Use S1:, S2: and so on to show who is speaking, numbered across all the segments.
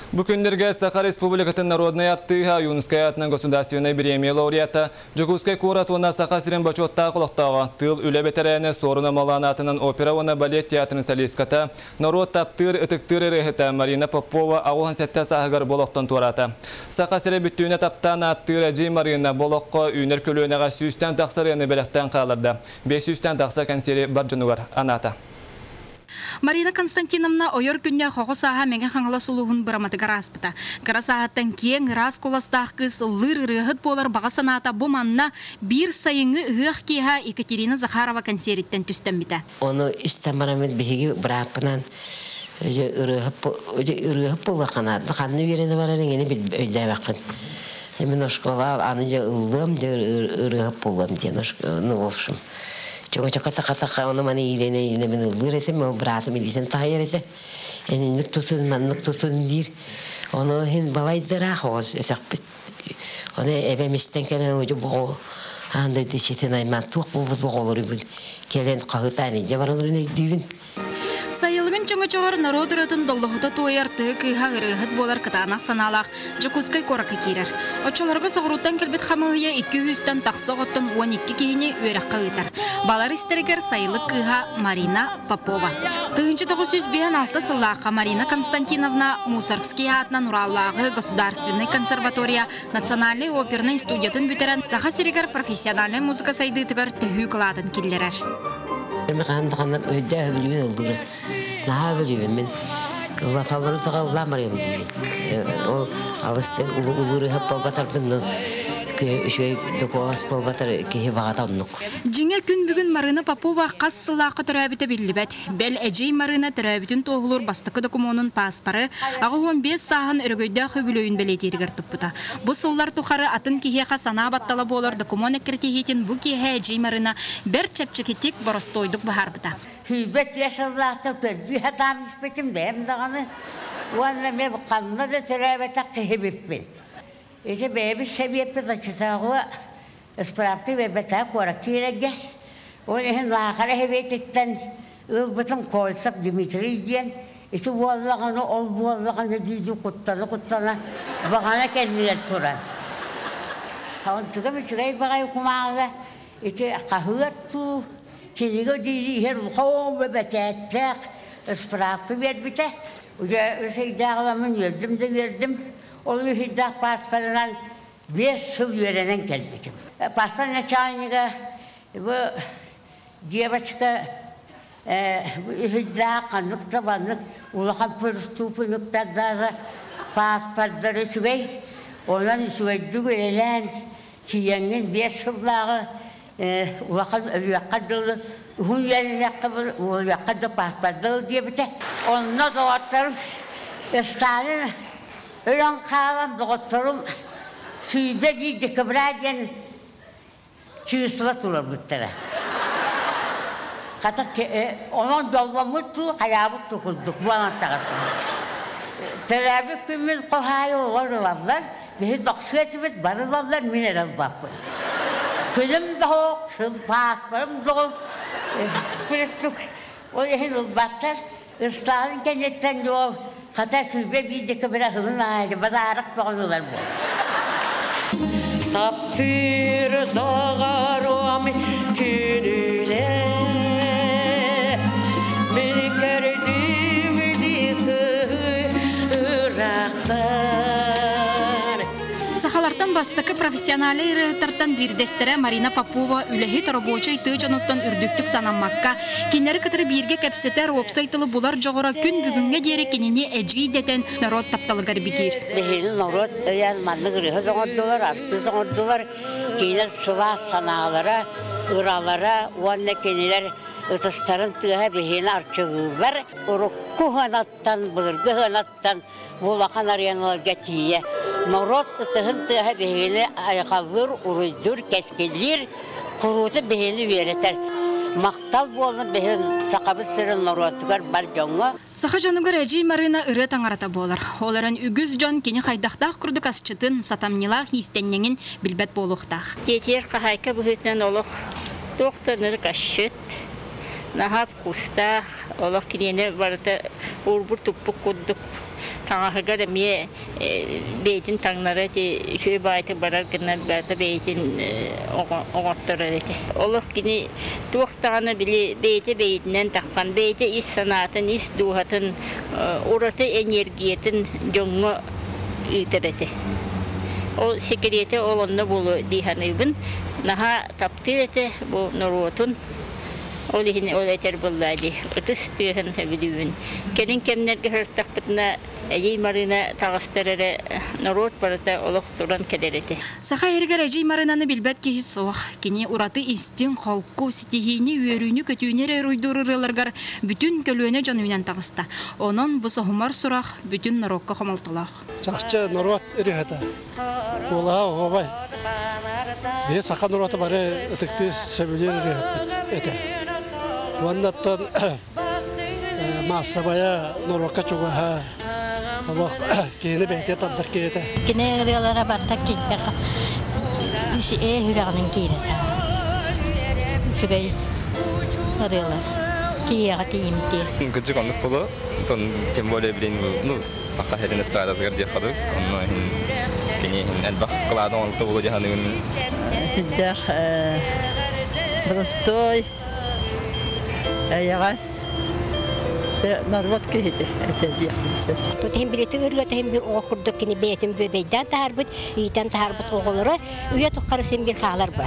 S1: Бу күннэргэ Саха Республикатын народнай артыыһа, Ойуунускай аатынан государственнай бириэмийэ лауреата, Дьокуускай куорат уонна Саха сирин бочуоттаах олохтооҕо, тыыл үлэ бэтэрээнэ Суорун Омолоон аатынан опера уонна балет театрын солистката, норуот таптыыр, ытыктыыр ырыаһыта Марина Попова 87 сааһыгар бу олохтон туораата. Саха сирэ бүттүүнэ таптаан ааттыыр Эдьиий Марина бу олоххо үүнэр көлүөнэҕэ сүүстэн тахса ырыаны бэлэхтээн хаалларда, 500-тэн тахса кэнсиэри бар дьонугар анаата.
S2: Марина Константиновна ойор күннээх оҕо сааһа Мэҥэ Хаҥалас улууһун Быраматыгар ааспыта. Кыра сааһыттан киэҥ, ыраас куоластаах кыыс ыллыыр ырыаһыт буолар баҕа санаата бу манна биир сайыҥҥы ыһыах киэһэ Екатерина Захарова кэнсиэриттэн түстэммитэ.
S3: Ону истэн бараммыт биһиги бырааппынан ырыаһыт буоллаххына ханна үөрэнэ барар иҥини өйдөөбөккүн. Мин оскуола аны дьэ ыллыам дьэ ырыаһыт буолуом диэн ну в общем Чөкө саха-саха ону маны иилэнэ-иилэнэ мин ыллыыр этим, ол быраатым илиитин таһыйар этэ. Инник тутун, маннык тутун диир. Ону иһин балайдыраах оҕус өтөхпүт. Ону эбэм истэн кэлэн удьу боҕу аан дойду иччитин аймаан туох буолбут боҕолоруйбун кэлэн хаһыытаан илдьэ бараларын өйдүүбүн.
S2: Сайылыгын чөҥөчөҕөр норуот ырыатын доллоһута туойар тыа кыыһа ырыаһыт буолар кытаанах санаалаах Дьокуускай куоракка киирэр. Оччолорго соҕурууттан кэлбит хамыыһыйа 200-тэн тахса оҕоттон 12 киһини үөрэххэ ыытар. Балар истэригэр сайылык кыыһа Марина Попова. 1956 сыллаахха Марина Константиновна Мусоргский аатынан Ураллааҕы государственнай консерватория национальнай опернай студиятын бүтэрэн Саха сиригэр профессиональнай музыка сайдыытыгар төһүү кылаатын киллэрэр.
S3: Хаһан да өйдөөх билимин ыллыыры наһаа билибин мин ыллаталларын таҕаллаан барыам диибин. Ол алыс улуурыһап буолбатарбын ну үчүгэй докуолас буолбатар киһи баҕата оннук.
S2: Дьиҥэ күн бүгүн Марина Попова хас сыллаахха төрөөбүтэ биллибэт. Бэл эдьиий Марина төрөөбүтүн туоһулуур бастакы докумуонун пааспары 85 сааһын өрөгөйдөөх үбүлүөйүн бэлиэтииригэр туппута. Бу сыллар тухары атын киһиэхэ санаа баттала буолар докумуон эккирэтиһиитин бу киэһэ эдьиий Марина бэрт чэпчэкитик, боростуойдук быһаарбыта.
S4: Сүүрбэ түөрт сыллаахта көрдүү сатаан испитим бэйэм даҕаны уонна эмиэ ханна да төрөөбөтөх киһибиппин. Ити бэйэбит сэбиэппит оччотооҕу справка биэрбэтэх куоракка киирэргэ. Ол иһин Лаахара сэбиэтиттэн ылбытым Кольцев Дмитрий диэн ити буоллаҕына ол буоллаҕына дии-дии куттана-куттана баҕана кэннигэр туран. Онтугам үчүгэй баҕайы кумааҕыга ити хаһыат дуу кинигэ диири иһэр улахан бэчээттээх ыспыраапка биэрбитэ. Дьэ, үс ыйдаах ыламмын үөрдүм да үөрдүм. Ол үс ыйдаах пааспарынан 5 сыл үөрэнэн кэлбитим. Пааспар начальнига бу девочка үһүйдээх ханнык да маннык улахан преступниктардаары пааспардары үчүгэй онон үчүгэйдик үлэлээн тиийэҥҥин 5 сыллааҕы улахан өлүөххэ дылы уһун үөрэнэххэ өлүөххэ да пааспардал диэбитэ онно доҕотторум Сталин өлөн хаалан доҕотторум 101 декабря диэн число турарбыттара хата онон долломмут туу хайаабыт туу курдук буолан таҕыстыбыт төрөөбүт күммүт хоһаайы олор ылаллар Биһи тохсуо этибит, бары ылаллар, мин эрэ ылбаппын. Күнүм да суох, пааспарым да суох, приступ ол иһин ылбаттар. Ыстаалын кэнниттэн дуол, хата 21 декабря сылын аайы бадаарак бөҕөнү ылар буол.
S5: Таптыыр доҕоруом күнүлэ Мин көрдүм
S2: Сахалартан бастакы профессиональнай ырыаһыттартан биирдэстэрэ Марина Попова үлэһит рабочай тыа дьонуттан үрдүктүк санаммакка, кинилэри кытары бииргэ кэпсэтэр, уопсай тылы булар дьоҕура күн бүгүҥҥэ диэри кинини эдьиий дэтэн норуот тапталыгар бигиир.
S4: Биһиги норуот өйөөн маннык ырыаһыт оҥордулар, артыыс оҥордулар. Кинилэр сылаас санаалара, ыралара уонна кинилэр ытыстарын тыаһа биһигини арчылыыллар. Урукку сыанаттан, былыргы сыанаттан бу улахан ареналарга тиийэ норуот ытыһын тыаһа биһигини айхаллыыр, уруйдуур, кэскиллиир, куруутун биһигини үөрэтэр. Махтал буоллун биһи Сахабыт сирин норуотугар бар дьоҥҥо.
S2: Саха дьонугар Эдьиий Марыына ырыа таҥарата буолар. Ол эрэн үгүс дьон кини хайдахтаах курдук асчытын, сатамньылаах иистэнньэҥин билбэт буолуохтаах.
S6: Тиэтийэр хаһаайка быһыытынан олох туох да ынырык асчыт, наһаа вкустаах, олох киниэнэ барыта уурбут туппут курдук. Таҥаһыгар эмиэ бэйэтин таҥнара ити үчүгэй баҕайытык барар гына барыта бэйэтин оҥотторор этэ. Олох кини туох даҕаны били бэйэтэ бэйэтинэн таххан, бэйэтэ ис санаатын, ис дууһатын, ураты энергиятын дьоҥҥо ыытар этэ. Ол секретэ ол онно буолуо дии саныыбын. Наһаа таптыыр этэ бу норуотун. Ол иһин ол этэр буоллаа дии, ытыс тыаһын сөбүлүүбүн. Кэлин кэмнэргэ сырыттахпытына, Эдьиий Марыына таҕыстар эрэ норуот барыта олох туран кэлэр этэ.
S2: Саха иһигэр Эдьиий Марыынаны билбэт киһи суох. Кини ураты истиҥ, холку, ситиһиини, үөрүүнү-көтүүнү эрэ уруйдуур ырыаларыгар бүтүн көлүөнэ дьон үүнэн таҕыста. Онон бу соһумар сурах бүтүн норуокка хомолтолоох.
S7: Чахчы норуот ырыаһыта. Куолаһа оһуобай. Биһи саха норуота бары ытыктыы сөбүлүүр ырыаһыппыт этэ. Уонна оттон маассабайа норуокка чугаһа, олох киһини бэйэтэ тардар киһитэ.
S8: Кини ырыалара барыта киирдэххэ ээ сүрэҕинэн киирэр. Үчүгэй ырыалар. Киһиэхэ тиийимтиэ.
S9: Кырдьык оннук буолуо. Тем более, блин, ну, саха сирин эстрадатыгар диэх хадык. Онно иһин кини иһин элбэх вклады оҥорто буолуо дьаһаныгын.
S10: Сиддэх простой, эйэҕэс, норуот киһитэ этэ диэхпин сөп.
S11: Тутиһин билетин ырыатыһын bir оҕо курдук кини бэйэтин бүөбэйдээн таһаарбыт, иитэн таһаарбыт оҕолоро үйэ тухары син бир хаалар ба.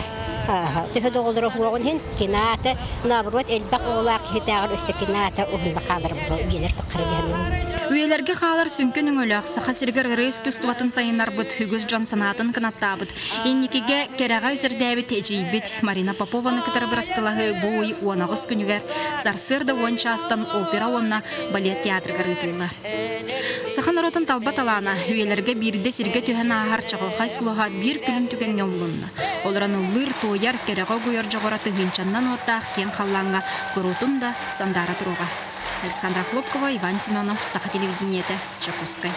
S11: Төһө да оҕолоро уһуоҕун иһин кинаата, наоборот, элбэх оҕолоох киһитээҕэр өссө кинаата уһунна хаалар буолуо үйэлэр тухары диэн.
S2: Үйэлэргэ хаалар сүҥкэн өҥөлөөх Саха сиригэр ырыа искусствотын сайыннарбыт, үгүс дьон санаатын кынаттаабыт, инникигэ кэрэҕэ сирдээбит эдьиийбит Марина Попованы кытары бырастылаһыы бу ый 18 күнүгэр сарсыарда 10 чаастан опера уонна балет театрыгар ыытылла. Саха норуотун талба талаана үйэлэргэ биирдэ сиргэ түһэн ааһар чаҕылхай сулуһа биир күлүм түгэҥҥэ умулунна. Олорон ыллыыр, туойар, кэрэҕэ угуйар дьоҕура тыһыынчаннан уоттаах киэҥ халлааҥҥа куруутун да сандаара туруоҕа. Александра Хлопкова, Иван Семенов, Саха телевидениетэ, Дьокуускай.